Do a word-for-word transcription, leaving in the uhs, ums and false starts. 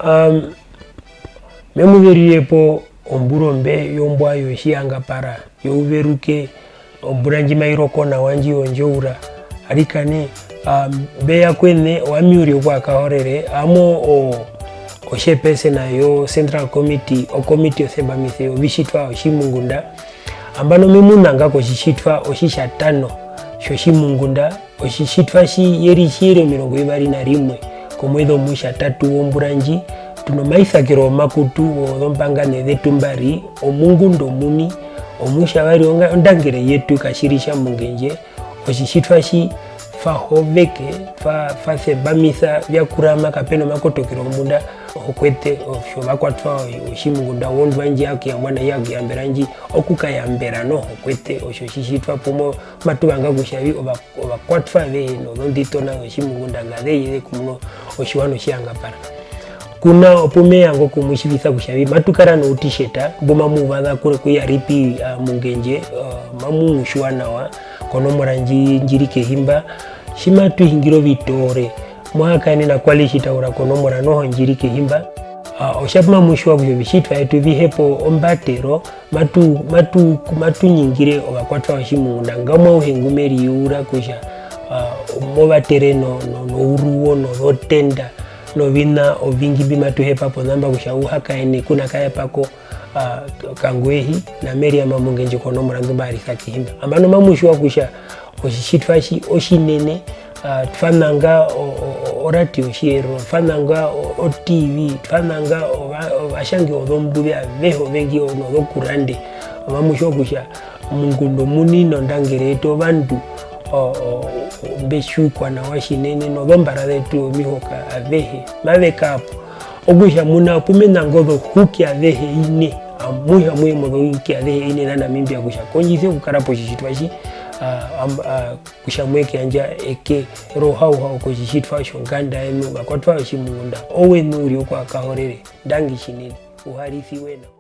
Um, me mu verire po ombura ombe yombwa yotjiyangapara, youveruke, ombura ndji mai roko nawa ndji yondjoura. Arikana, um, mbe ya kweṋe, owami Uri Okwaakahorere, amo o, o chairperson yo Central Committee, o committee osembamise yovitjitwa vyotjimungunda. Nambano me mu nanga kotjitjitwa otjitjatano tjotjimungunda, otjitjitwa tji ye ri tji ye ri omirongo vivari na rimwe komueze omutjatatu wombura ndji, tu nomaisakero womakutu wozombangane zetu mbari, omungunda omuini, omutjavari onga-, ondangere yetu Katjiritja Mungendje, otjitjitwa tji twa hoveke, twa, twa sembamisa vya kurama, kape na omakotokero wombunda, ohokweṱe otjovakwatwa otjimungunda wondwa ndji ya kuyambwa na ya kuyambera ndji, okukayambera noho kweṱe otjo tjitjitwa, pu mo matu vanga kutja vi ova-, ovakwatwa avehe nozondito nazo tjimungunda nga ze ye ze kumuna otjiwaṋa otjiyangapara. Ku na opu me vanga okumutjivisa kutja vi matu kara nou T-shirt mbu mamu vaza ku, ku R I P, a, Mungendje, a, mamu mu tjiwa nawa konomora ndji, ndji ri kehi mba. Tji matu hingire ovitoore, mo hakaenena kwali tjitaura konomora noho ndji ri kehi mba. A, otja pu mamu tjiwa kutja ovitjitwa vyetu vi hepa ombatero, matu-, matu-, matu ningire ovakwatwa votjimungunda, ngamwa auhe ngu me riyuura kutja, a, mo vatere no-, no-, nouruwo, nozotenda, noviṋa ovingi mbi matu hepa ponamba kutja u hakaene ku na Kaepako, a, Kanguehi na Miriam Mungendje konomora ndu mba risa kehi mba. Nambano mamu tjiwa kutja otjitjitwa tji otjinene, a, twa nanga o-, o-, o-, oradio Otjierero, twa nanga o-, o T V, twa nanga ova-, ovatjange wozombuze avehe ovengi o-, nozokurande. Mamu tjiwa kutja omungunda omuini nondangere yetu ovandu, o-, o-, o-, mbe tjiukwa nawa tjinene, nozombara zetu omihoka avehe mave kara po. Okutja mu na opu me nanga ozohuki azehe ine, amuhe amuhe mozohuki azehe ine za Namibia kutja kondjise okukara potjitjitwa tji, a, am-, a, kutja mwe kuyandja eke rohauhau kotjitjitwa tjonganda yeṋu, vakwatwa votjimungunda, oweṋu Uri Okwaakahorere, ndangi tjinene, u harisiwe nawa.